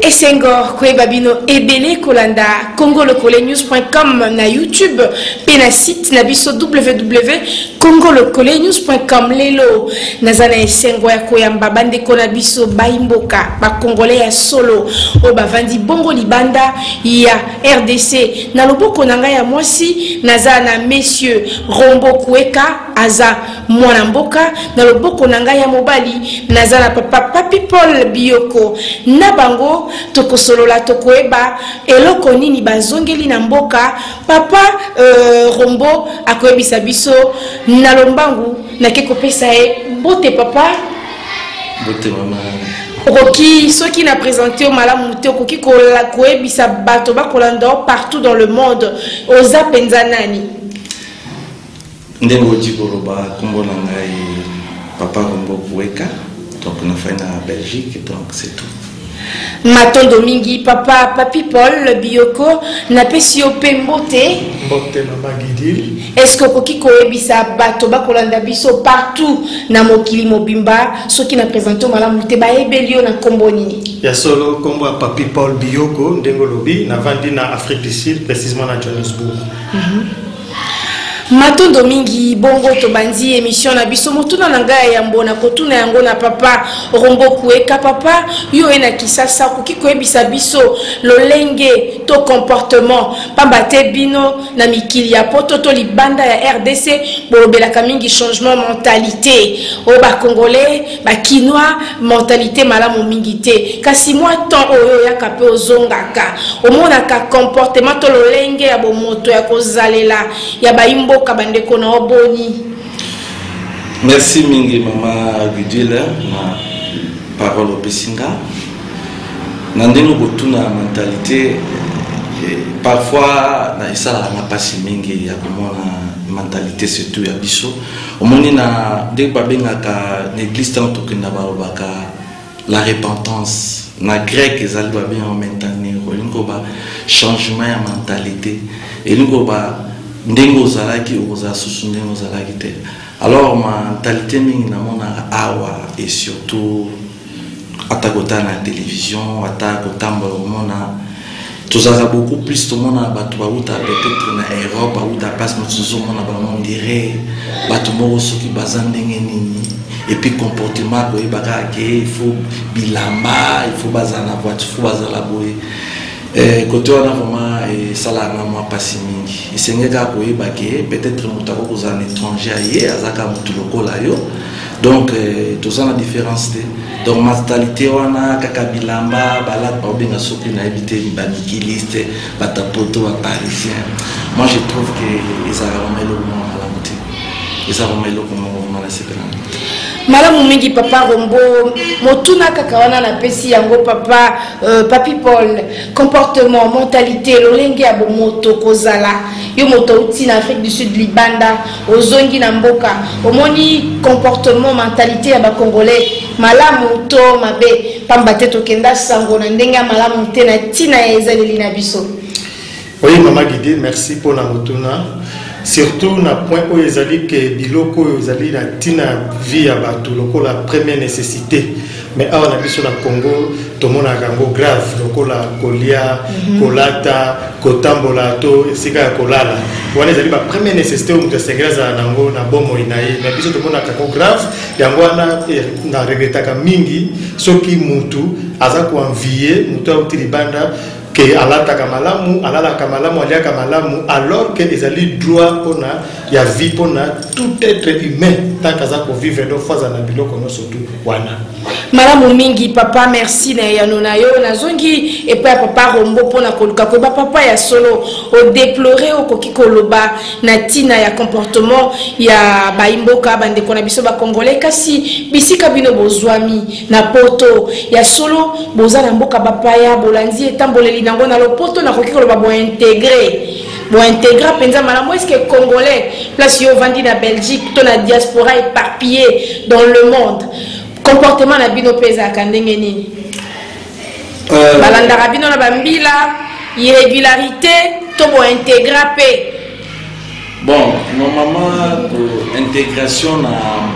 Esengo koyeba bino ebele kolanda congolokolenews.com na YouTube mpe na site na biso www.congolokolenews.com. Lelo naza na esengo ya koyamba bandeko na biso bayimboka bakongole ya solo oyo bavandi bongo libanda ya RDC. Na loboko na ngai ya mwasi naza na monsieur Rombo Kueka, aza mwana mboka. Na loboko na ngai ya mobali naza na papa Papi Paul Biyoko. Na bango tokosolola, tokoyeba eloko nini bazongeli na mboka. Papa Rombo akoyebisa biso na lombangu. Nake kopesa ye mbote, papa. Mbote, mama. Okoki, soki na présente yo malamu te, okoki koyebisa bato bakolanda yo partout dans le monde oza mpenza nani? Ndenge oti koloba, nkombo na ngai papa Rombo Kueka, donc nafai na Belgique, donc c'est tout. Matondo mingi, papa Papi Paul Biyoko. Napesi yo mpe mbote. Mbote, mama Gidil. Est ce que okoki koyebisa bato bakolanda biso partout na mokili mobimba, soki na présente yo malamu te, bayebeli yo na nkombo nini? Ya solo, nkombo ya Papi Paul Biyoko, ndenge olobi, navandi na Afrique du Sud, précisément na Johannesburg. Matondo mingi. Bongo tobandi émission na biso. Motuna na ngai ya yambo na kotuna yango na papa Rombo Kueka. Papa, yo oye na Kisasa, okoki koyebisa biso lolenge to comportement, pamba te bino na mikili ya poto to libanda ya RDC bolobelaka mingi changement mentalité oyo bacongolais, bakinois, mentalité malamu mingi te. Kasi mwa temps oyo oyaka mpe ozongaka, omonaka comportement to lolenge ya bomoto ya kozalela ya bayimboka, bandeko na yo, boni? Merci mingi, mama Gudile, na parole opesi nga. Na ndenge kotuna ya mentalité, parfois na esalaka nga mpasi mingi ya komona mentalité, surtout ya biso. Omoni, na ndenge babengaka na église, ntango tokenda, balobaka la repentance, na grec ezali babengaka metanero, elingi koba changement ya mentalité, elingi koba ndenge ozalaki okozala susu ndenge ozalaki te. Alors mentalité mingi namonaka awa, et surtout ata kotala na télévision, ata kotambola, komona tozalaka beaucoup plus, tomona bato bauta peut-être na Europe, bauta place mosusu, ozomona bango ndire bato moko soki baza ndenge nini. Et puis comportement, koyeba kaka ke il faut bilamba, il faut bazala na voiture, il faut bazala boye. Côté wana vraiment esalaka nga mwa mpasi mingi. Esengeli kaka koyeba ke peut-être moto akoki kozala na étranger, aye, aza kaka motu lokola yo, donc toza na différence te. Donc mentalité wana kaka bilamba balata, baobenga soki nayebi te, bamikiliste, bato ya poto, baparisien, moi je trouve que ezalaka vraiment eloko moko malamu te. Eza vraiment eloko moko vraiment nasepela nango te. Malamu mingi, papa Rombo. Motuna kaka wana napesi yango papa Papi Paul: comportement, mentalité, lolenge ya bomoto kozala. Yo moto auti na Afrique du Sud, libanda, ozongi na mboka, omoni comportement, mentalité ya bacongolais malamu to mabe? Pamba te tokenda sango na ndenge ya malamu te na ntina ya ezaleli na biso. Oui, mama Guide, merci mpona motuna, surtout na point oyo ezali ke biloko oyo ezali na ntina ya vie ya bato lokola première nécessité, mais awa na biso na Congo tomonaka yango grave, lokola kolia, kolata, kotambola to esika ya kolala. Wana ezali ba première nécessité oyo moto asengeli azala nango na bomoi na ye, mais biso tomonaka yango grave. Yango wana na regretaka mingi soki mutu aza koenvier motu auti libanda ke alataka malamu, alalaka malamu, aliaka malamu, alors que ezali droit mpona ya vie mpona tout être humain tant aza kovivre. Donc faut azala na biloko nyonso tu wana. Malamu mingi, papa, merci na eyano na yo. Nazongi epai ya papa Rombo mpona koluka koyeba, papa, ya solo odeplore, okoki koloba na ntina ya comportement ya bayimboka, bandeko na biso bacongolais. Kasi bisika bino bozwami na poto, ya solo boza na mboka bapaya, bolandi etamboleli nango na lopoto, nakoki koloba bointegre, bointegra mpenza malamu. Est ce que congolais, place yo ovandi na Belgique to na diaspora éparpillé dans le monde, comportement na bino mpe ezalaka ndenge nini? Balandaka bino na bambila, irrégularité to bointégra mpe? Bon, normalement intégration na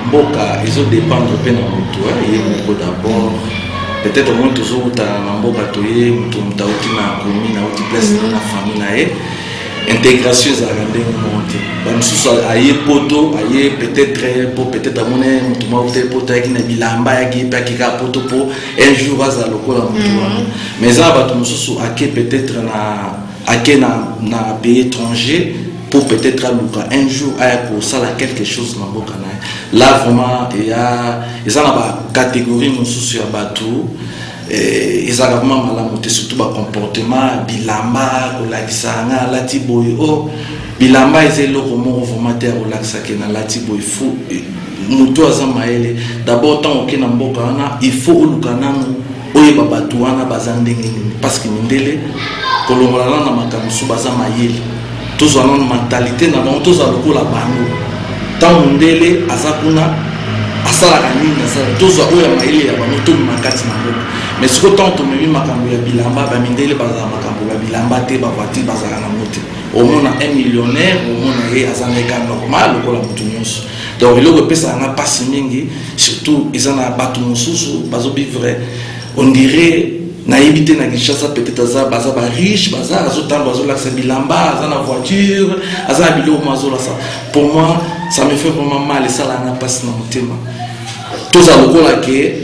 mboka ezodépendre mpe na motu ye moko d'abord. Peut-être omoni tozowuta na mboka, toye, moto auti na commune, auti place na famille na ye, intégration ezalaka ndenge moko te. Bamosusu aye Poto, aye peut-être po peut-être amoni motu moko te Poto, ayaki na bilamba, ayaki mpe akeka Poto po un jour azala lokola motu wana. Mais eza na bato mosusu ake peut-être na ake na pays étranger pour peut-être aluka un jour aya kosala quelque chose na mboka na ye. Là vraiment eya eza na bacatégorie mosusu ya bato ezalaka vraiment malamu te, surtout bacomportement, bilamba, kolakisa nga alati boye. O bilamba eza eloko moko vraiment te ya kolakisa ke nalati boye. Faut moto aza mayele d'abord, ntango oke na mboka wana, il faut oluka nanu oyeba bato wana baza ndenge nini, parce que mindele, kolongola nano na makambo mosusu, baza mayele. Tozwa nano mentalité na bango, tozwa lokola bango. Ntango mondele aza kuna, asalaka nini? Asala, tozwa oyo ya mayele ya bango, tobima kati na mboka. Mais sikoyo, ntango tomemi makambo ya bilamba, bamindele bazala makambo ya bilamba te, bavoiture bazalaka nango te. Omona un millionnaire, omona ye aza na eka normal lokola moto nyonso. Donc eloko epesaka nga mpasi mingi, surtout eza na bato mosusu bazovivre, on dirait, nayebi te, na Kinshasa peut-être aza, baza bariche, baza, azotambola, azolakisa bilamba, aza na voiture, aza na biloko mo azolakisa. Pour moi, ça me fait vraiment mal, esalaka nga mpasi na motema. Toza lokola ke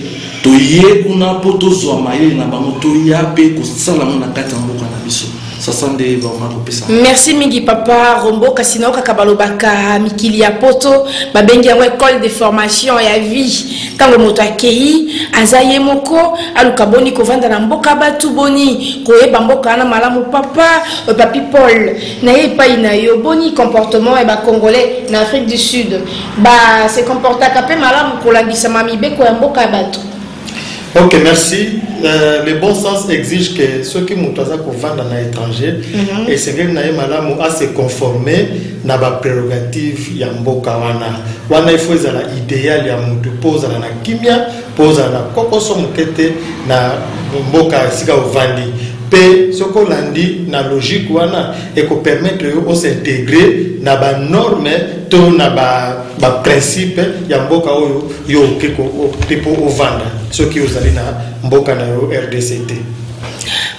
toye kuna mpo tozwa mayele na bango, toya mpe kosala yango na kati ya mboka na biso. Sasa nde vraiment kopesa. Merci mingi, papa Rombo. Kasi nao kaka balobaka mikili ya Poto, babengi yango école de formation ya vie. Ntango moto akei, aza ye moko, aluka boni kovanda na mboka bato, boni koyeba mboka wana malamu. Papa Papi Paul, na ye epai na yo, boni comportement ya bacongolais na Afrique du Sud? Base comportaka mpe malamu kolandisama mibeko ya mboka ya bato? Ok, merci. Le bon sens exige que soki moto aza kovanda na étranger, esengeli na ye malamu ase conformer na baprérogative ya mboka wana. Wana ifo ezala idéal ya motu mpo ozala na kimia, mpo ozala na kokoso moke te na mboka esika ovandi. Mpe soki olandi na logique wana, ekopermettre yo os'intégrer na banorme to na baprincipe ya mboka oyo yo oke te mpo ovanda, soki ozali na mboka na yo RDC te.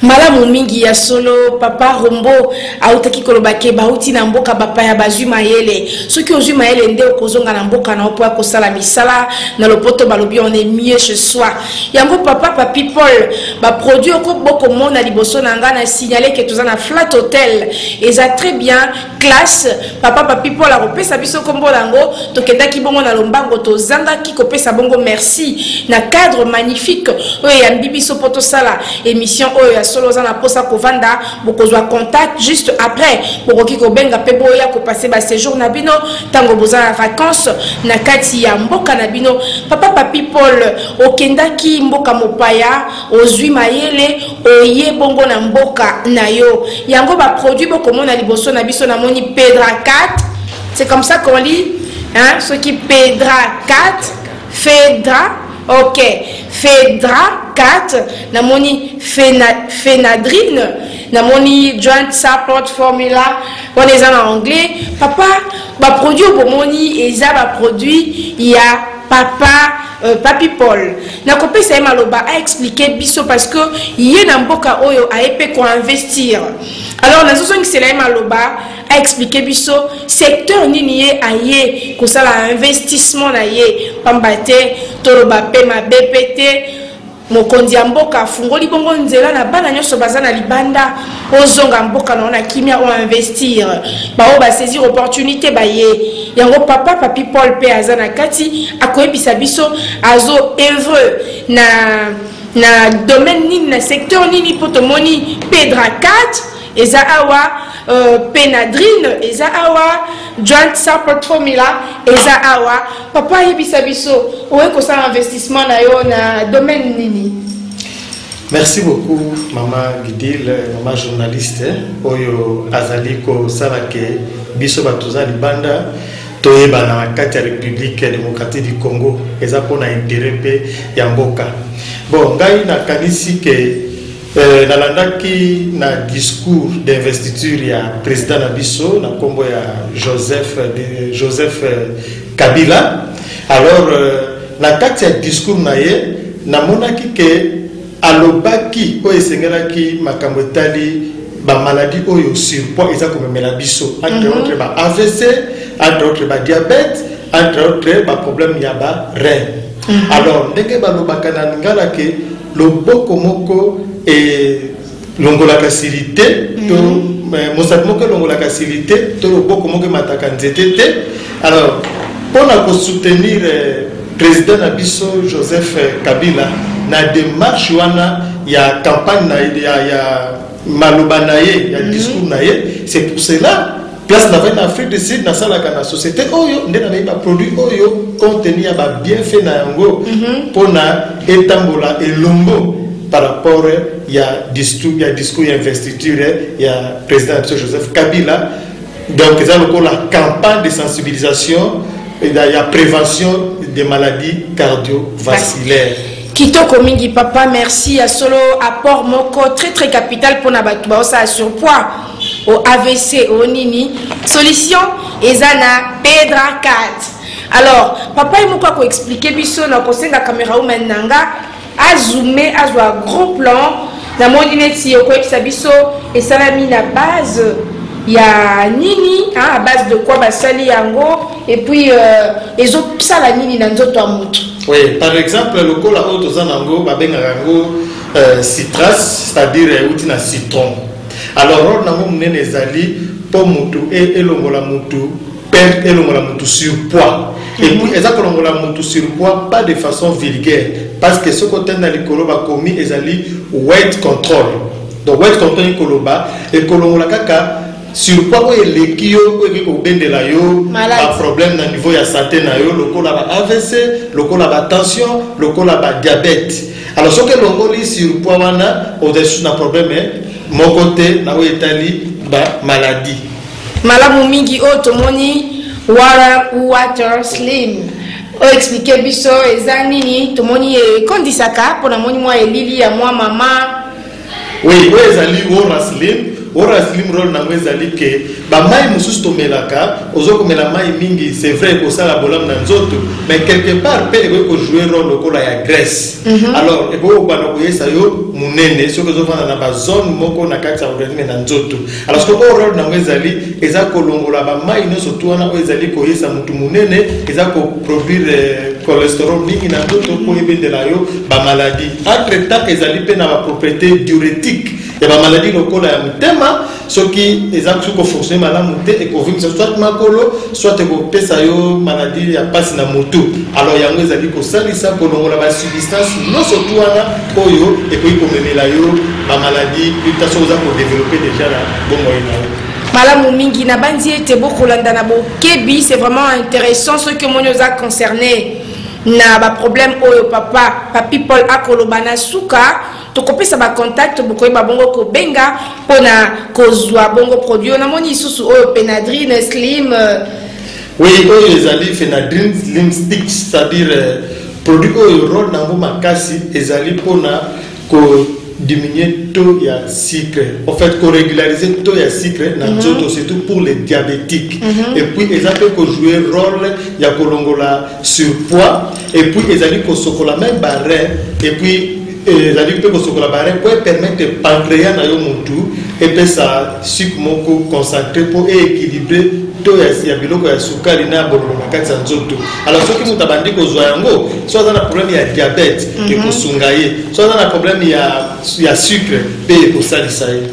Malamu mingi. Ya solo, papa Rombo autaki koloba ke bauti na mboka bapaya, bazwi mayele. Soki ozwi mayele nde okozonga na mboka na yo mpo ya kosala misala. Na lopoto balobi: "On est mieux chez soi." Yango, papa Papi Paul, baproduit oko bokomona liboso na nga, na signale ke toza na Flat Hotel, eza très bien classe. Papa Papi Paul akopesa biso nkombo yango. Tokendaki bongo na lombango, tozangaki kopesa bongo merci na cadre magnifique oyo eyambi biso mpo tosala émission oyo. Ya solo, oza na mposa kovanda, bokozwa contact juste après, bokoki kobenga mpe boya kopasser baséjour na bino ntango boza na vacance na kati ya mboka na bino. Papa Papi Paul, okendaki mboka mopaya, ozwi mayele, oye bongo na mboka na yo. Yango baproduit bokomona liboso na biso, namoni Pedra 4, c'est comme ça qu'on lit, hein? Soki Pedra 4, Fedra, ok, Fedra 4, namoni Fenadrine, namoni Joint Support Formula, wana eza na anglais. Papa, baproduit oyo bomoni eza baproduit ya papa Papi Paul. Nakopesa ye maloba aexpliquer biso, parce que ye na mboka oyo aye mpe koinvestir. Alors nazozongisela ye maloba aexpliquer biso secteur nini ye aye kosala investissement na ye, pamba te toloba mpe mabe mpe te. Mokonzi ya mboka afungoli bongo nzela na bana nyonso baza na libanda, ozonga mboka na yo na kimia, oinvestir. Baoyo basaisir opportunité baye. Yango papa Papi Paul mpe aza na kati, akoyebisa biso azo œuvre na domaine nini, na secteur nini, mpo tomoni Pedra 4 eza awa, Penadrine eza awa, Joint Support Formula eza awa. Papa, ayebisa biso, oye kosala investissement na yo na domaine nini? Merci beaucoup, mama Gidil, mama journaliste oyo azali kosala ke biso bato toza libanda toyebana na kati ya République démocratique du Congo. Eza mpona intérêt mpe ya mboka. Bon, ngai nakanisi ke Nalandaki na discours d'investiture ya président na biso na nkombo ya Joseph Kabila. Alors na kati ya discours na ye, namonaki ke alobaki oyo esengelaki, makambo etali bamaladie oyo surpoids eza komemela biso, entre autres ba AVC, entre autres badiabète, entre autres baproblème ya barein. Alors ndenge balobaka na lingala ke loboko moko elongolaka sili te, to mosapi moko elongolaka sili te, to loboko moko emataka nzete te. Alors mpona kosoutenir président na biso Joseph Kabila na démarche wana ya campagne na ya maloba na ye, ya discours na ye, c'est pour cela place navandi na Afrique du Sud, nasalaka na société oyo nde nameyi baproduit oyo, compte tenu ya babienfait na yango, mpona etambola elongo par rapport ya discours ya investiture ya président na biso Joseph Kabila. Donc eza lokola campagne de sensibilisation ya prévention des maladies cardiovasculaires. Kitoko mingi, papa, merci. Ya solo, apport moko très très capital mpona bato baosala surpoids, o AVC, o nini, solution eza na Pedra 4. Alors papa ye moko akoexpliquer biso na kosenga caméra woman na nga azoome, azwa gros plan. Namoni neti okoyebisa biso esalami na base ya nini, hein, à base de quoi basali yango, et puis ezosala nini na nzoto ya motu? Oui, par exemple lokola oyo toza nango, babengaka yango citras, c'est-à-dire euti na citron. Alors rôle nango monene ezali mpo mutu elongola mutu perte, elongola mutu surpoids. Et puis eza kolongola mutu surpoids pas de façon vulgaire, parce que soki otenda likolo, bakomi ezali weight control. Donc weight control ekoloba ekolongola kaka surpoids oyo eleki yo, oyo ekoki kobendela yo baproblème na niveau ya santé na yo, lokola ba AVC, lokola batension, lokola badiabète. Alors soki elongoli surpoids wana, ozali susu na problème moko te na oyo etali bamaladie. Malamu mingi. Oyo tomoni water slim, oyo expliquer biso eza nini? Tomoni ekondisaka, mpo namoni mwa elili ya mwa mama. Oui, oyo ezali Wora Slim. Wora Slim, rôle nango ezali ke bamai mosusu tomelaka, ozokomela mai mingi, c'est vrai ekosala bolamu na nzoto, mais quelque part mpe ekoki kojouer rôle lokola ya graisse. Alors ekoki kobanda koyesa yo monene soki ozovanda na bazone moko na kati ya organisme na nzoto. Alors soki oyo rôle nango ezali, eza kolongola bamai nyonso tu wana oyo ezali koyesa motu monene, eza koproduire cholestérol mingi na nzoto mpo ebendela yo bamaladie. Entre temps ezali mpe na bapropriété diurétique ya bamaladie lokola ya motema. Soki eza soki kofonctionne malamu te, ekovimisa soit makolo, soit ekopesa yo maladie ya mpasi na motu. Alors yango ezali kosalisa kolongola basubstance nyonso tu wana oyo ekoki komemela yo bamaladie plus soki oza kodévelopper déjà na bomoi na yo. Malamu mingi. Nabandi ete bokolanda na bokebi, c'est vraiment intéressant. Soki omoni oza concerné na baproblème oyo papa Papi Paul akoloba na suka, tokopesa bacontact, bokoyeba bongo kobenga mpona kozwa bongo produit oyo. Namoni lisusu oyo Penadrine Slim. Oui, oyo ezali Phenadrine Slim Stick, c'est-à-dire produit oyo rôle nango makasi ezali mpona diminuer taux ya sucre, en fait korégulariser taux ya sucre na nzoto, surtout pour les diabétiques. Et puis eza mpe kojouer rôle ya kolongola surpoids, et puis ezali kosokola même barein, et puis ezali mpe kosokola barein po epermettre pancréas na yo motu epesa sucre moko concentré mpo équilibré taux ya biloko ya sukali na ya bololo na kati ya nzoto. Alors soki moto abandi kozwa yango, so aza na problème ya diabète, ekosunga ye, so aza na problème ya sucre mpe, ekosalisa ye.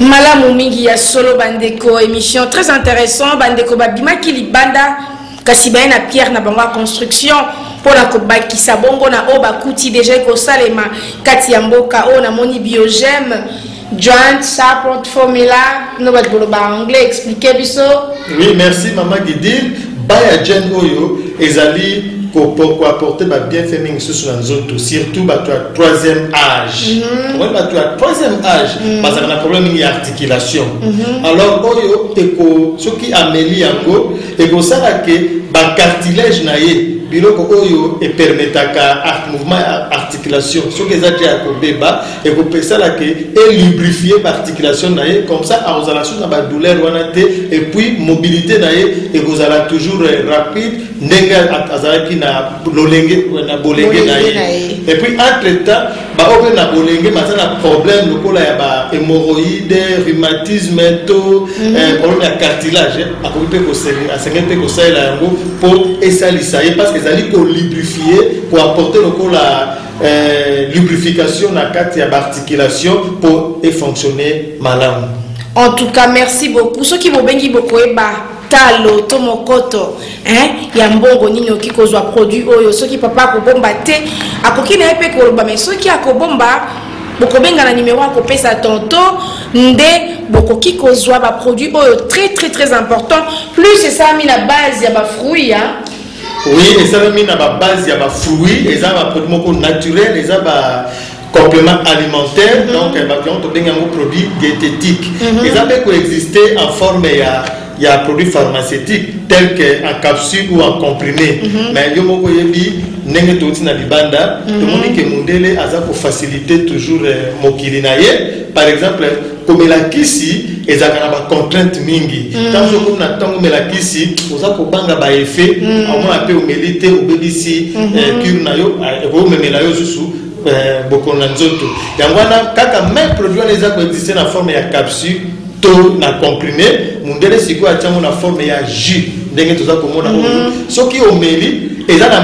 Malamu mingi. Ya solo bandeko, émission très intéressant. Bandeko babimaki libanda, kasi baye na pierre na bango ya construction mpona kobakisa bongo na oyo bakuti déjà ekosalema kati ya mboka. Oyo namoni Biogem Joint Support Formula, no bato boloba anglais, explique biso. Oui, merci mama Gidil. Baya jen oyo ezali koapporter babienfait mingi susu na nzoto, surtout bato ya troisième âge. Omoni, bato ya troisième âge bazalaka na problème mingi ya articulation. Alors oyo eko soki ameli yango, ekosala ke bacartilage na ye. Biloko oyo epermetaka mouvement ya articulation, soki eza te ya kobeba, ekopesalaka elubrifie baarticulation na ye. Comme ça akozala susu na badouleur wana te, et puis mobilité na ye ekozala toujours rapide ndenge azalaki na lolenge na bolenge na ye. Et puis entre temps, baoyo mpe na bolenge baza na problème lokola ya bahémorroïde, rhumatisme to problème ya cartilage, akoki mpe, asengeli mpe kosalela yango mpo esalisa ye, parce que ezali kolubrifie, koapporter lokola lubrification na kati ya baarticulation mpo efonctionne malamu. En tout cas, merci beaucoup. Soki bobengi, bokoyeba talo to mokoto, hein, ya mbongo nini okoki kozwa produit oyo. Soki papa akobomba te, akoki na ye mpe koloba, mais soki akobomba, bokobenga na numéro akopesa tantôt nde bokoki kozwa baproduit oyo, très très très important. Plus esalami na base ya bafruit, hein? Oui, esalami na babase ya bafruit. Eza baproduit moko naturel, eza ba complément alimentaire. Donc bato yango tobengi yango produit diététique. Eza mpe koexiste en forme ya produit pharmaceutique tel que en capsule ou en comprimé. Mais yo moko oyebi ndenge touti na libanda, tomoni ke mondele aza kofacilité toujours mokili na ye. Par exemple, komela kisi ezalaka na bacontrainte mingi. Ntango soki okomi na ntango omela kisi, oza kobanga baeffet. Omona mpe omeli te, obebisi cure na yo, ekokomemela yo susu bokono na nzoto. Yango wana kaka même produit wana eza koexiste na forme ya capsule to na comprimé. Mundele sikoyo atiango na forme ya jus ndenge toza komona oyo. Soki omeli, eza na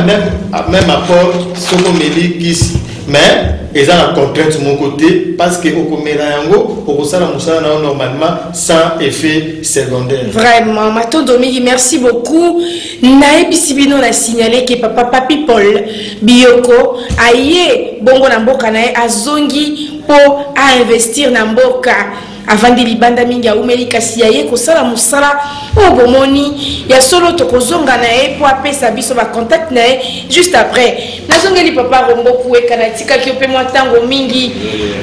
même apport soki omeli kisi, mais eza na contrainte moko te, parce que okomela yango, okosala mosala na yo normalement sans effet secondaire. Vraiment, matondo mingi, merci beaucoup. Nayebisi bino, na signale ke papa Papi Paul Biyoko aye bongo na mboka na ye, azongi mpo ainvestir na mboka. Avandi libanda mingi, aumeli, kasi aye kosala mosala oyo bomoni ya solo. Tokozonga na ye mpo apesa biso bacontact na ye juste après. Nazongeli papa Rombo Kueka, natikaki yo mpe mwa ntango mingi.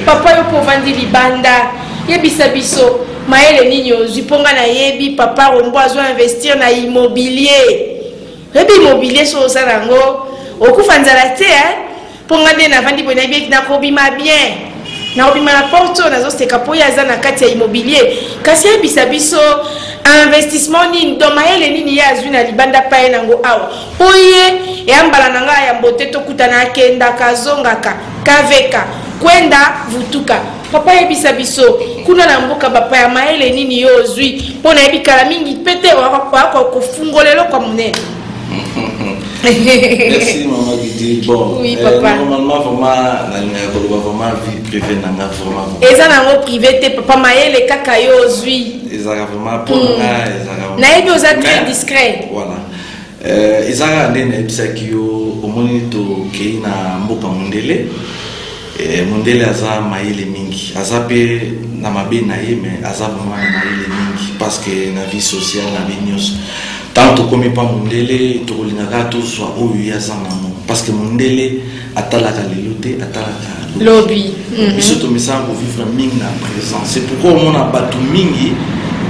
Papa, yo mpo ovandi libanda, yebisa biso mayele nini ozwi, mpo nga nayebi papa Rombo azo investir na immobilier. Oyebi immobilier, so osala yango, okufa nzala te, mpo nga nde navandi boye, nayebi ete nakobima bien, nakobima na porte oyo. Nazoseka mpo ye aza na kati ya immobilier. Kasi yebisa biso investissement nini, donc mayele nini ye azwi na libanda pa ye nango awa, mpo ye eyambala na ngai yambo te tokutana, akendaka azongaka kaveka kwenda vutuka. Papa, yebisa biso kuna na mboka bapaya, mayele nini yo ozwi, mpo nayebi kala mingi mpe te oyaka kofungola eloko ya monene. Merci, maman Didi. Bon, Oui, papa. Normalement, vraiment, nalingaka koloba vraiment vie privée nanga vraiment. Eza nango privé te, papa, mayele kaka yo ozwi. Ezalaka vraiment mpo na nga, ezalaka Nayebi oza très discret. Voilà. Eza kaka nde nayebisaki yo, omoni tokei na mboka mondele. Mondele aza mayele mingi, aza mpe na mabe na ye, mais aza vraiment na mayele mingi, parce que na vie sociale na vie nyonso, ntango tokomi mpa mondele, tokolinga kaka tozwa oyo ye aza nango, parce que mondele atalaka lelo te, atalaka lobi. Biso tomesana kovivre mingi na présent. C'est pourquoi omona bato mingi,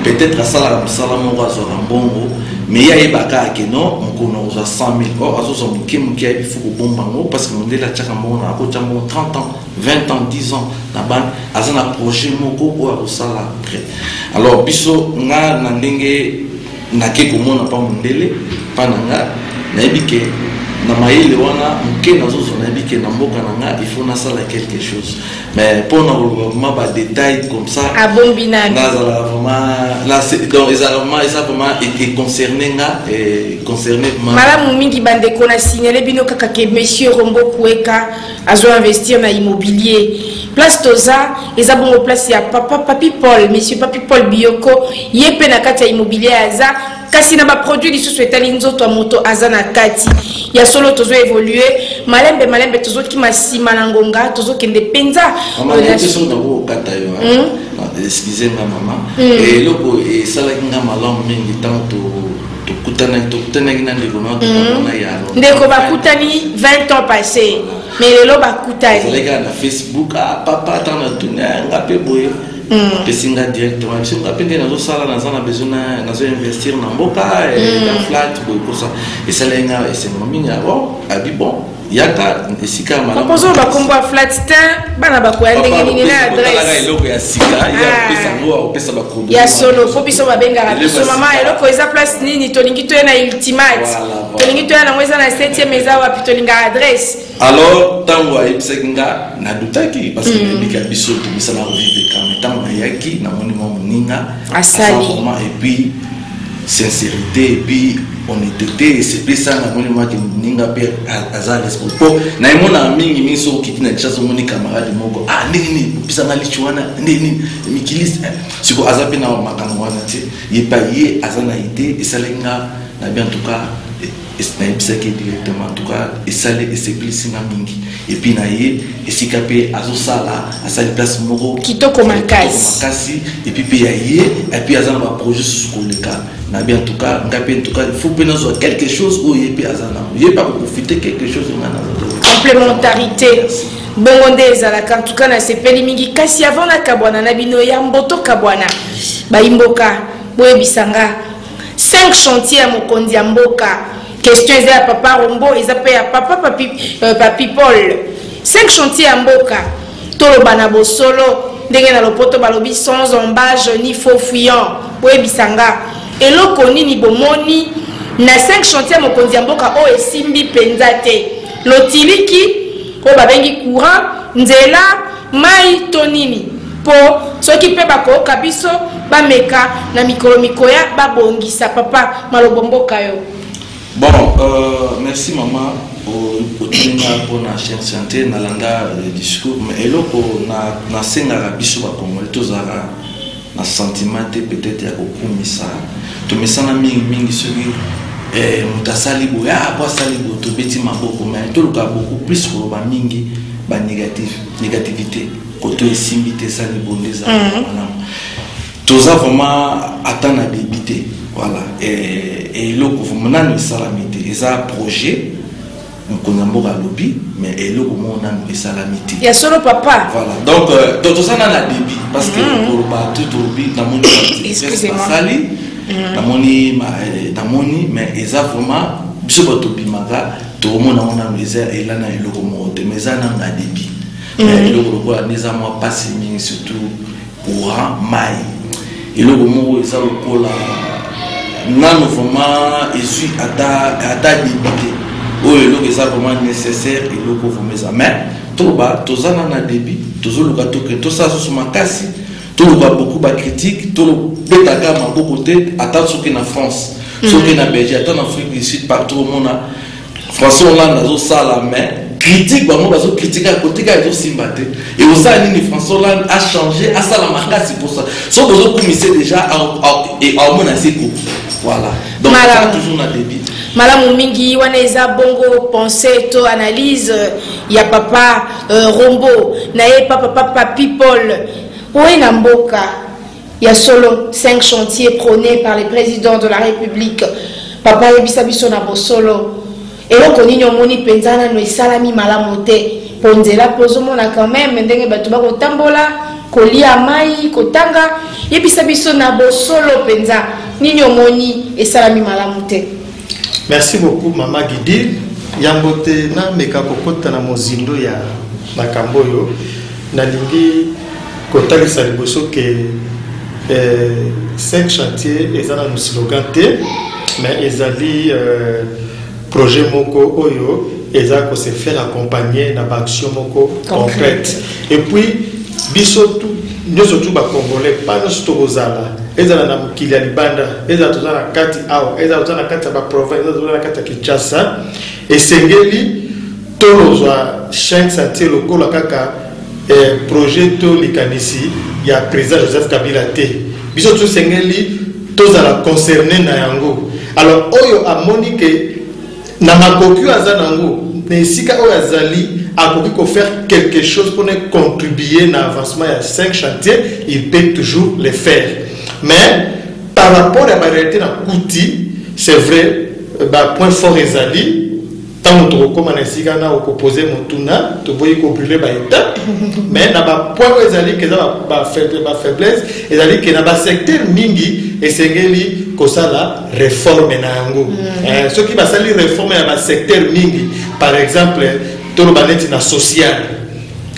peut-être asalaka mosala moko, azwaka mbongo, mais ye ayebaka ke non, mokolo na kozwa 100 000, or azozwa moke moke, ayebi faut kobomba yango, parce que mondele atiaka mbongo na, akotya mbongo 30 ans, 20 ans, 10 ans na banque, aza na projet moko oyo akosala après. Alors biso, nga na ndenge nake komona mpa mondele mpa na nga, nayebi ke na mayele wana moke nazozwa, nayebi ke na mboka na nga il faut nasala quelque chose. Mais mpona koloba vraiment badétail comme ça, Abombi nani? Nazalaka vraiment donc ezalaka vraiment, eza vraiment econcerne nga, econcerne vraiment. Malamu mingi, bandeko, na signale bino kaka ke monsieur Rombo Kueka azo investir na immobilier. Place toza eza bongo place ya papa Papi Paul, monsieur Papi Paul Biyoko. Ye mpe na kati ya immobilier aza, kasi na baproduit lisusu etali nzoto ya moto aza na kati ya solo. Tozo évolue malembe malembe, tozokima nsima na ngonga, tozokende mpenza. Mama, nayebi te soki nakokokata yo. Excuse nga, mama. Eloko esalaki nga malamu mingi ntango tokutanaki na ndeko na tokamona ya Ndeko bakutani 20 ans passé, mais lelo bakutani. Ezalaki kaka na Facebook. Ah papa, ntango natuni Nga mpe boye apesi nga directement biso. Nga mpe nde nazosala, naza na besoin, nazo investir na mboka na flat boye. Kosa esalaki nga esengo mingi. Bon, abi bon, yaka esika ya malamu. Ozo bakombo ya flat te, bana bakoya ndenge nini na adresse? Eloko ya sika ya kopesa yango, akopesa baproduit. Ya solo, po biso babengaka biso: "Mama, eloko eza place nini? Tolingi toya na Ultimate, tolingi toya nango, eza na 7e, eza wapi?" Tolingaka adresse. Alors ntango ayebisaki nga, nadutaki parce que nayebika biso tobisala kovivre kame. Ntango nayaki, namoni mwa moninga asali vraiment, et puis sincérité et puis honnêteté esepesa. Namoni mwaki moninga mpe aza responsable, po nayemonaka mingi mingi soki okiti na Kinshasa, omoni camarade moko: "Ah, ndenge nini opisanga lichi wana? Ndenge nini mikiliste?" Siko aza mpe na makambo wana te, ye pa ye aza na idée. Esalaki nga na bien. En tout cas nayebisaki directement, en tout cas esali, esepelisi nga mingi. Et puis na ye esika mpe azosala, asali place moko kitoko makasi. Makasi. Et puis mpe ya ye, et puis aza na baprojet susu koleka na bien. En tout cas nga mpe, en tout cas il faut mpe nazwa quelque chose oyo ye mpe aza nango, ye mpe akoprofite quelque chose oyo nga naza. Complémentarité, bongo nde ezalaka. En tout cas nasepeli mingi. Kasi avant nakabwana na bino, ya mboto kabwana, bayimboka, boyebisa nga 5 chantier ya mokonzi ya mboka. Question eza ya papa Rombo, eza mpe ya papa Papi Paul. 5 chantier ya mboka, toloba na bosolo, ndenge na lopoto balobi "sans embâche ni faux fuyant". Boyebisa nga eloko nini bomoni na 5 chantier ya mokonzi ya mboka oyo esimbi mpenza te: lotiliki oyo babengi courant, nzela, mai to nini? Mpo soki mpe bakoyoka biso, bameka na mikolo mikoya babongisa. Papa Malobo, mboka yo. Bon, merci mama. Otuninga mpona chaîne santé, nalanda discours, mais eloko nasengaka biso bakongolais, tozalaka na sentiment te peut-être ya kokumisa. Tomesana mingimingi soki moto asali boye, ah, po asali boye, tobeti maboko. Mais toluka beaucoup plus koloba mingi banégatif, négativité koto esimbi te, esali boye nde ezala malamu. Toza vraiment ata na début te, voilà. Eloko vraiment nano esalami te, eza projet mokonzi ya mboka alobi, mais eloko moko nano esalami te. Ya solo, papa. Voilà, donc toza na début, parce que koloba te, tolobi namoni basali, namoni, namoni, mais eza vraiment biso bato tobimaka, tokomona ngo nano eza ela na eloko moko te, mais eza nano na début. Eloko lokola nde eza mwa mpasi mingi, surtout courant, mai, eloko moko eza lokola nano vraiment ezwi ata début te. Oyo eloko eza vraiment nécessaire, eloko vraiment eza, mais toloba toza na début. Tozoluka tokende, tosala susu makasi, toloba beaucoup bacritique, tolobetaka maboko te. Ata soki na France, soki na Belgique, ata na Afrique du Sud, partout omona François Hollande azosala, mais critique, bango bazokritika kotika, ezosimba te. Ekosala nini? François Hollande achange, asala makasi mposa soki bozokumisa déjà, aomona se ekoki. Voilà, donc toujours na début. Malamu mingi. Wana eza bongo pensée to analyse ya papa Rombo na ye, papa Papi Paul oye na mboka. Ya solo, cinq chantiers prônés par le président de la République, papa, ayebisa biso na bosolo eloko nini omoni mpenza nano esalami malamu te, mpo nzela mpo ozomona quand même ndenge bato bakotambola, kolia, mai, kotanga. Yebisa biso na bosolo mpenza nini omoni esalami malamu te. Merci beaucoup, mama Gidi. Yango te, nameka kokɔta na mozindo ya makambo oyo. Nalingi kotalisa liboso ke cinq chantier eza nanu slogan te, mais ezali projet moko oyo eza kose faire accompagner na baaction moko concrète. Et puis biso tu nyonso tu bacongolais pa nyonso tokozala, ezala na mokili ya libanda, ezala toza na kati awa, ezala toza na kati ya baprovince, ezala toza na kati ya Kinshasa, esengeli tolozwa cinq chantier lokola kaka projet to likanisi ya président Joseph Kabila te. Biso tosengeli tozala concerné na yango. Alors oyo amoni ke na makoki oyo aza nango, na esika oyo azali, akoki kofaire quelque chose mpona contribuer na avancement ya 5 chantiers, il peut toujours le faire. Mais par rapport ya baréalité na kuti, c'est vrai, bapoint fort ezali. Ntango tokokóma na esika na okopose motuna, toboyi kobrûler baétape, mais na bapoint oyo ezali ke eza bafaiblesse, ezali ke na basecteur mingi esengeli kosala réforme na yango. Soki basali réforme ya basecteur mingi, par exemple toloba neti na social,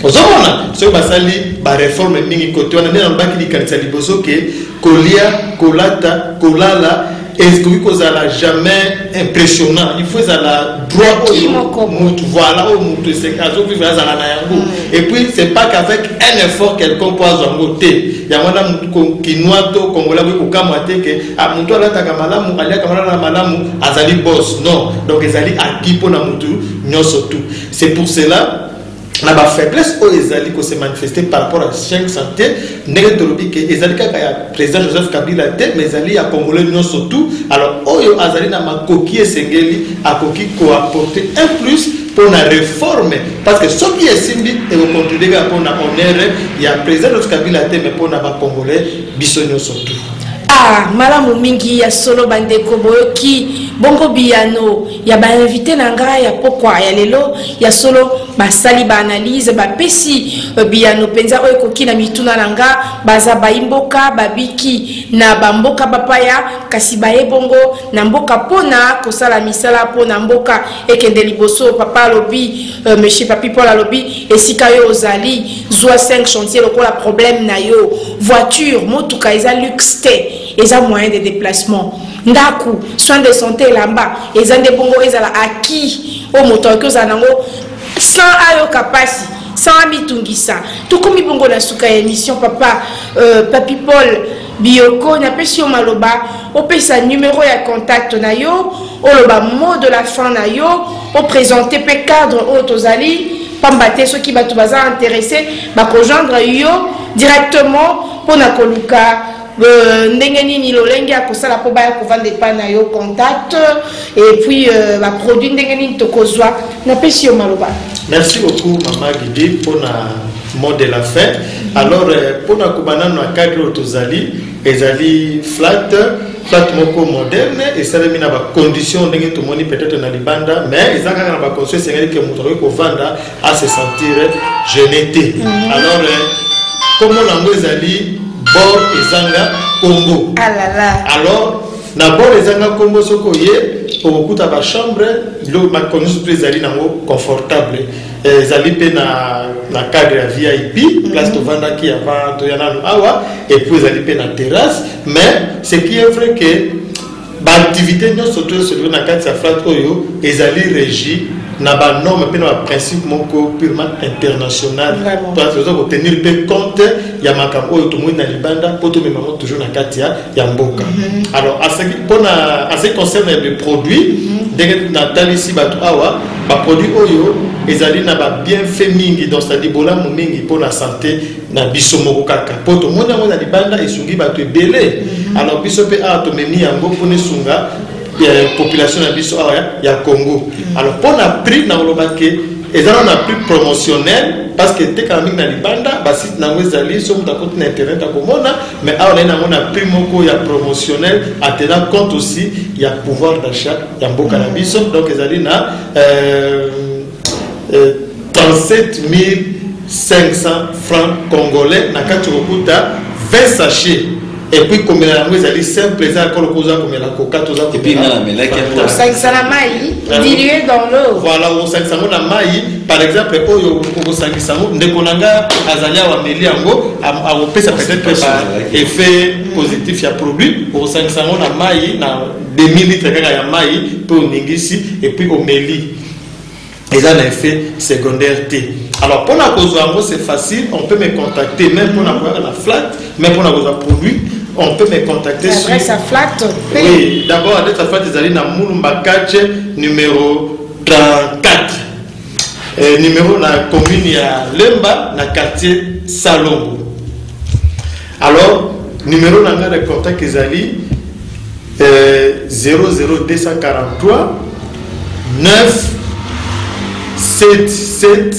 ozomona soki basali baréforme mingi kote wana, nde nalobaki likanisa liboso ke kolia, kolata, kolala ekoki kozala jamais impressionnant. Il faut ezala droit oyo mutu, voilà, oyo mutu azovivre azala na yango. Et puis c'est pas qu'avec un effort quelconque po azwa yango te. Yango wana Kinois to Congolais akoki kokamwa te ke mutu alataka malamu, aliaka malamu, malamu, azali boss. Non, donc ezali acquis mpona mutu nyonso tout. C'est pour cela, na bafaiblesse oyo ezali kose manifester par rapport à 5 chantiers, ndenge tolobi ke ezali kaka ya président Joseph Kabila te, mais ezali ya Congolais nyonso tout. Alors oyo azali na makoki esengeli akoki koapporter un plus mpona réforme, parce que soki esimbi, ekocontribue kaka mpona honneur ya président Joseph Kabila te, mais mpona Bacongolais biso nyonso tout. Ah, malamu mingi. Ya solo, bandeko, boyoki bongo biyano ya bainvité na ngai ya pokwa ya lelo. Ya solo, basali baanalyse, bapesi biyano mpenza oyo ekoki na mituna na nga. Baza bayimboka, babiki na bamboka bapaya, kasi baye bongo na mboka mpona kosala misala mpona mboka ekende liboso. Papa alobi, monsieur Papi Paul alobi, esika yo ozali, zwa 5 chantier lokola problème na yo. Voiture, motuka eza luxe te, eza moyen de déplacement. Ndako, soin de santé, elamba, eza nde bongo ezala acquis oyo moto akoki ozala nango sans ayoka mpasi, sans amitungisa. Tokomi bongo na suka ya émission. Papa Papi Paul Bioko, napesi yo maloba, opesa numéro ya contact na yo, oloba mot de la fin na yo, oprésente mpe cadre oyo tozali, pamba te soki bato baza intéressé, bakojoindre yo directement mpona koluka ndenge nini, lolenge ya kosala mpo baya kovanda epai na yo, contact et puis baproduit ndenge nini tokozwa. Napesi yo maloba. Merci beaucoup, mama Gidi, mpona mot de la fin. Alors mpona kobanda na cadre oyo tozali, ezali flat, flat moko moderne, esalemi na bacondition ndenge tomoni peut-être na libanda, mais eza kaka na bacondition esengeli ke moto akoki kovanda ase sentir gêné te. Alors kombo nango ezali Bor Ezanga Kombo. Alala. Alors na Bor Ezanga Kombo, soki oye, okokuta bachambre, biloko, macondition to ezali nango confortable. Ezali mpe na cadre ya VIP, place tovandaki avant toya nanu awa, et puis ezali mpe na terrasse. Mais ce qui est vrai que baactivité nyonso to esololi na kati ya flat oyo ezali régi na banorme mpe na baprincipe moko purement international, parce oza kotenir mpe compte ya makambo oyo tomoni na libanda mpo tomema yango toujours na kati ya mboka. Alors mpona en ce qui concerne le produit, ndenge natalisi bato awa, baproduit oyo ezali na babienfait mingi, donc c'est-à-dire bolamu mingi mpona santé na biso moko kaka, mpo tomoni yango na libanda esungi bato ebele. Alors biso mpe awa tomemi yango mpona esunga population na biso awa ya Congo. Alors mpona prix, na koloba ke eza nano na prix promotionnel, parce que etekaka mingi na libanda, basite nango ezali, so moto akoti na internet akomona. Mais awa naye nango na prix moko ya promotionnel, en tenant compte aussi ya pouvoir d'achat ya mboka na biso. Donc ezali na 37 500 francs congolais. Na kati okokuta 20 sachets, et puis komela yango ezali simple, eza kolo koza komela Coca, toza. Kosangisa na mai, dilué dans l'eau. Voilà, okosangisa yango na mai. Par exemple oyo okosangisa yango, ndeko na nga azali awa, ameli yango, akopesa peut-être ba effet positif ya produit. Okosangisa yango na mai, na demi litre kaka ya mai, mpe oningisi et puis omeli, eza na effet secondaire te. Alors mpona kozwa yango, c'est facile, on peut me contacter même mpona koyaka na flat, même mpona kozwa produit, on peut me contacter. Adresse à flat? Oui, d'abord adresse à flat ezali na Mulumba Kache numéro 34, numéro na commune ya Lemba, na quartier Salongo. Alors numéro na ngai de contact ezali 00243 9 7 7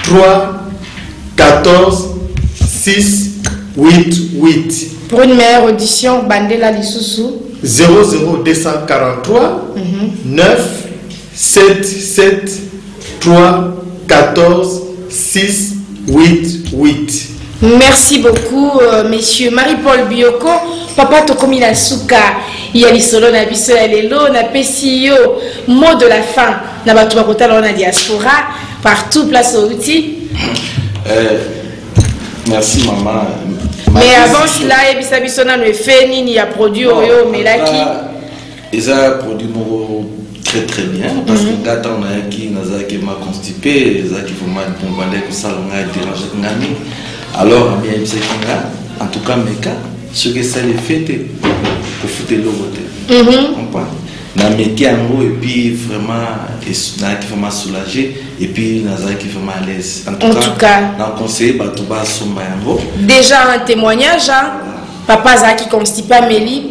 3 14 6 8 8. Pour une meilleure audition, bandela lisusu. 00243 9. 7 7 3 14 6 8 8. Merci beaucoup, monsieur Marie-Paul Bioko. Papa tokomi na suka ya lisolo na biso ya lelo. Napesi yo mot de la fin na bato bakotala wana diaspora partout place outi. Merci maman. Mais avant cela, yebisa biso nano effet nini ya produit oyo omelaki. Eza produit moko très très bien parce que nga ntango nayaki, nazalaki ma constipé, ezalaki vraiment bon, bandaki kosala ngai, dérange nga mingi. Alors ami ayebisaki nga: en tout cas meka, soki esali effet te, kofuta eloko te. Comprendre, nameki yango et puis vraiment nazalaki vraiment soulagé et puis nazalaki vraiment à l'aise. En tout En tout cas. Na conseiller bato basomba yango. Déjà un témoignage, hein? Papa azalaki constipé, ameli,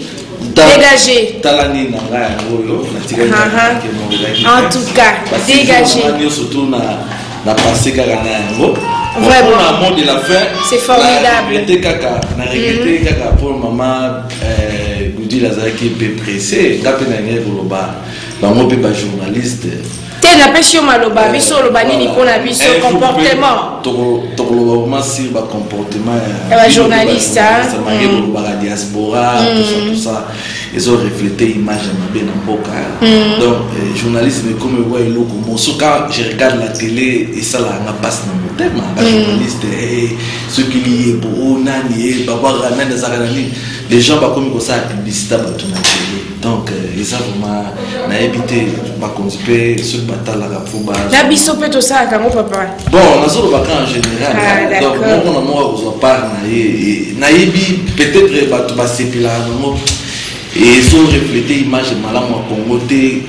dégagé. Tala nini na ngai yango oyo natikali. En tout cas, dégagé. Nyonso to na pensé kaka na yango. Vraiment. Na mot de la fin. C'est formidable. Na regretté kaka, na regretté kaka pour mama Gudil, azalaki mpe pressé. Nga mpe nalingai koloba bango mpe bajournaliste. Te, napesi yo maloba. Biso oloba nini mpona biso comportement? Tokoloba vraiment sur bacomportement. Ya bajournaliste, hein. Mange kolobaka diaspora, tout ça, tout ça ezorefléter image ya mabe na mboka. Donc journalisme ekomi ekwa eloko moso. Quand je regarde la télé, esalaka nga mpasi na motema. Bajournaliste, soki liyebo o nani e babwaka nani, azalaka na nini, les gens bakomi kosala publicité ya bato na télé. Donc eza vraiment, nayebi te, bakonzi mpe soki batalaka fo ba Na biso mpe tosalaka yango, papa. Bon, nazolobaka en général. Ah, donc d'accord. moko na moko akozwa part na ye. Nayebi peut-être bato basepelaka nango, ezorefléter image malamu ya Congo te.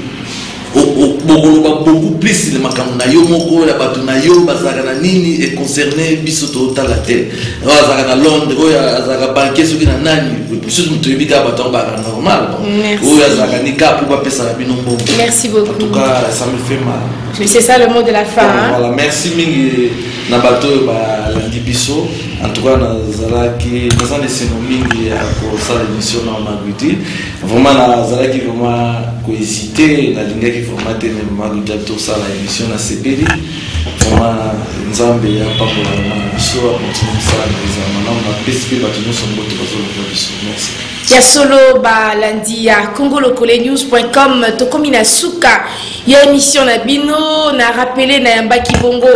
Bokoloba beaucoup plus na makambo na yo moko ya bato na yo bazalaka na nini econcerne biso totala te. Oyo azalaka na Londres, oyo azalaka banquier soki na nani, biso toyebi kaka bato yango bazalaka normal. Bon, Merci. oyo azalaka ni kaka mpo bapesaka bino mbongo. Merci beaucoup. En tout cas, ça me fait mal. C'est ça le mot de la fin, hein? Voilà, merci mingi na bato oyo balandi biso. En tout cas, nazalaki, naza na esengo mingi ya kosala émission na Magudi. Vraiment nazalaki vraiment kohésiter, nalingaki vraiment te, mais Magudi tosala émission, nasepeli vraiment. Nzambe apambola mama na biso, akontinue mosala na ezala malamu. Napesi mpe bato nyonso mbote bazolanda biso. Merci. Ya solo, balandi ya congolokole-news.com, tokomi na suka ya émission na bino. Na rappele, nayambaki bongo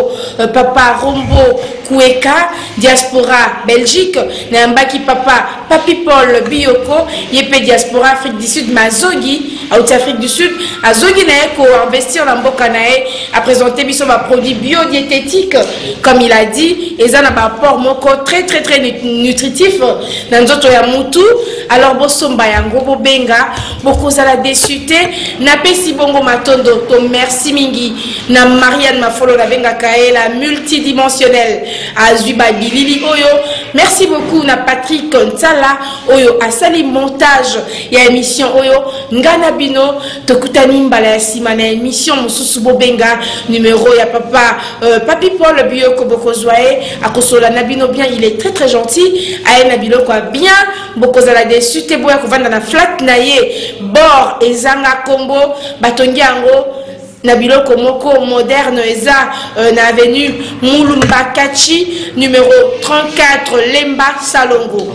papa Rombo Kueka, diaspora Belgique. Nayambaki papa Papi Paul Bioko, ye mpe diaspora Afrique du Sud, mazogi auti Afrique du Sud, azongi na ye koinvestir na mboka na ye. Aprésente biso baproduit biodiététique. Comme il a dit, eza na baapport moko très très très nutritif na nzoto ya mutu. Alors bosomba yango, bobenga, bokozala déçu te. Napesi bongo matondo to merci mingi na Marianne Mafolo, nabengaka ye la multidimensionnelle, azwi babilili oyo. Merci beaucoup na Patrick Ntsala oyo asali montage ya émission oyo. Nga na bino tokutani mbala ya nsima na émission mosusu. Bobenga numéro ya papa Papi Paul Biyoko, bokozwa ye, akosola na bino bien. Il est très très gentil, aye na biloko ya bien, bokozala déçu te. Boya kovanda na flat na ye, bord ezanga nkombo, batongi yango na biloko moko moderne. Eza na avenue Mulumba Kachi numéro 34, Lemba Salongo,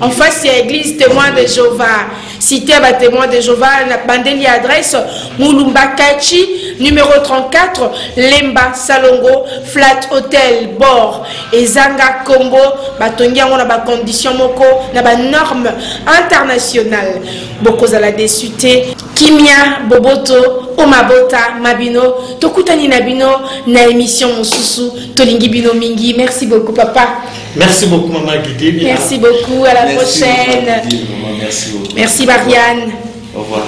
en face ya église Témoin de Jéhovah, cité ya batémoin de Jéhovah. Na bandeli ya adresse: Mulumba Kachi numéro 34, Lemba Salongo, flat hotel bord ezanga kombo. Batongi yango na bacondition moko na banorme internationale, bokozala déçu te. Kimia, boboto o mabota mabino. Tokutani na bino na émission mosusu. Tolingi bino mingi. Merci beaucoup, papa. Merci beaucoup, maman Guidi. Merci beaucoup, à la Merci, prochaine. Maman Guidi, vraiment, merci beaucoup. Merci, Marianne. Au revoir.